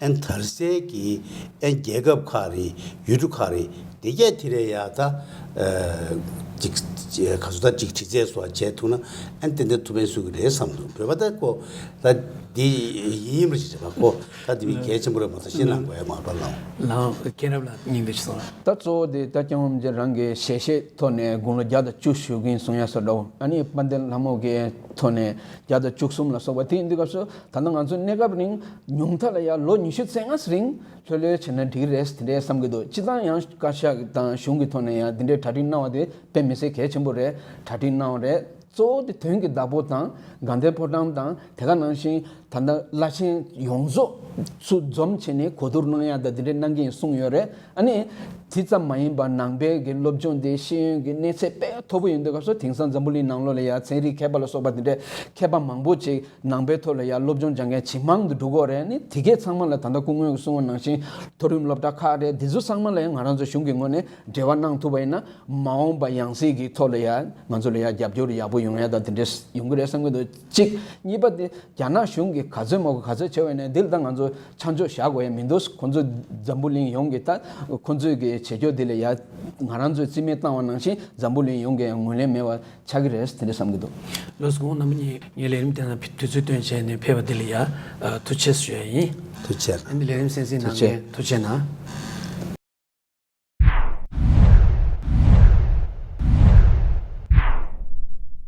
ཨ་ནི་དར་སའི་གི་ཨ་ནི་རྒྱལ་ཁབ་ཁག་རེད། ཡུལ་གྲུ་ཁག་རེད། དེ་གས་དེ་རེད་ཡ། ད་ཅིག་ག་ཚོད་ད་ཅིག་དྲི་རྩད་སོགས་བྱས་ཐུབ་ན་ཨ་ནི་ཏན་ཏན་ཐུབ་པའི་སུ་གི་རེད་བསམ་འདུག་བོད་པ་ད་ཀོ་ད་འདི་ཡིན་ཡིན་པ་ཞིག་རེད་པ། ཀོ་ད་འདི་མི་གལ་ཆེན་པོ་རེད་མ་གཏོགས་ཤེས་ན་དགོས་ཡ་མ་རེད་པ། ལགས། ལགས། མཁྱེན་རབ་ལགས་སྙིང་ཐག་པ་ནས་ལགས། ད་གཙོ་བོ་དེ་ད་སྐྱབས་མགོན་རིན་པོ་ཆེ་རང་གི་ཞལ་བཞེས་ཐོག་ནས་དགུང་ལོ་བརྒྱ་དང་བཅུ་བཞུགས་ཀྱིན་གསུང་ཡ་སོགས་འདྲ་བོ། ཨ་ནི་དཔལ་ལྡན་ལྷ་མོ་གི་ཐོག་ནས་བརྒྱ་དང་བཅུ་གསུམ་ལ་སོགས་པ་དེ་ཡིན་དུས་སྐབས་སུ་ད་ལྟ་ང་ཚོ་གནས་སྐབས་རིང་ཉུང་མཐའ་ལ་ཡ་ལོ་ཉི་ཤུ་རྩ་ལྔ་རིང་ལྷོད་ལྷོད་བྱས་ན་འགྲིག་གི་རེད་དེ་འདྲའི་བསམ་གྱི་འདུག་སྤྱི་བཏང་ཡང་བཀའ་ཤག་དང་གཞུང་གི་ཐོག་ནས་ཡང་དེ་འདྲའི་གྲ་སྒྲིག་གནང་བ་དེ་དཔེ་མི་སྲིད་གལ་ཆེན་པོ་རེད། གྲ་སྒྲིག་གནང་བ་རེད། གཙོ་བོ་དེ་དོན་གྱི་བདག་པོ་དང་དགའ་ལྡན་ཕོ་བྲང་དང་དེ་ག་ནང་བཞིན་ད་ལྟ་བླ་ཆེན་ཡོངས་རྫོགས་ཚུར་འཛོམས་བྱས་ནས་གོ་བསྡུར་གནང་ཡ་དང་དེ་འདྲའི་གནང་གི་ཡིན་གསུངས་ཡོད་རེད། ཨ་ནི་དེ་ཙམ་མ་ཡིན་པར་ནང་པའི་གི་སློབ་སྦྱོང་དེ་ཤེས་ཡོན་གྱི་གནས་ཚད་དཔེ་མཐོ་པོ་ཡིན་དུས་སྐབས་སུ་དེང་སང་འཛམ་བུ་གླིང་ནང་ལོགས་ལ་ཡ་ཚན་རིག་མཁས་པ་ལ་སོགས་པ་དེ་འདྲའི་མཁས་པ་མང་པོ་ཅིག་ནང་པའི་ཐོག་ལ་ཡ་སློབ་སྦྱོང་སྦྱང་མཁན་ཇེ་མང་དུ་འགྲོ་གི་ཡོད་རེད། ཨ་ནི་དེ་གས་ཚང་མ་ལ་ད་ལྟ་སྐུ་ངོ་གིས་གསུངས་པ་ནང་བཞིན་མཐོ་རིམ་སློབ་གྲྭ་ཁག་རེད། དེ་ཚོ་ཚང་མ་ལ་ཡ་ང་རང་ཚོ་གཞུང་གི་ངོས་ནས་འབྲེལ་བ་གནང་ཐུབ་པ་ཡིན་ན། མ་འོངས་པ་ཡང་སྲིད་ཀྱི་ཐོག་ལ་ཡ་ང་ཚོ་ལ་ཡ་རྒྱབ་སྐྱོར་ཡག་པོ་ཡོང་ཡ་དང་དེ་འདྲས་ཡོང་གི་རེད་བསམ་གྱི་འདུག་གཅིག་གཉིས་པ་དེ་རྒྱ་ནག་གཞུང་ གི་ག་ཚོད་མ་དགོས་ག་ཚོད་བྱས་པ་ཡིན་ན་འདི་ལ་ད་ང་ཚོ་ཆ་འཇོག་བཞག་དགོས་ཡ་མི་འདུག་ཁོང་ཚོ་འཛམ་བུ་གླིང་ཡོངས་ཀྱི་ད་ཁོང་ཚོས་ཀྱི་བྱེད་སྐྱོ་འདི་ལ་ཡ་ང་རང་ཚོས་རྩིས་མེད་བཏང་བ་ནང་བཞིན་འཛམ་བུ་གླིང་ཡོངས་ཀྱི་ངོས་ལེན་མེད་པ་ཆགས་ཀྱི་རེད་དེ་འདྲ་བསམ་གྱི་འདུག་ལགས་སོ། ཁོང་རྣམ་པ་གཉིས་ངའི་ལས་རིམ་དེ་ནང་དུས་ཚོད་བཏོན་བྱས་ནས་ཕེབས་པ་འདི་ལ་ཡ་ཐུགས་རྗེ་ཆེ་ཞུ་ཡ་ཡིན། ཐུགས་རྗེ་ཆེ། ཨ་ནི་ལས་རིམ་གསན་གཟིགས་གནང་མཁན་ཐུགས་རྗེ་གནང་།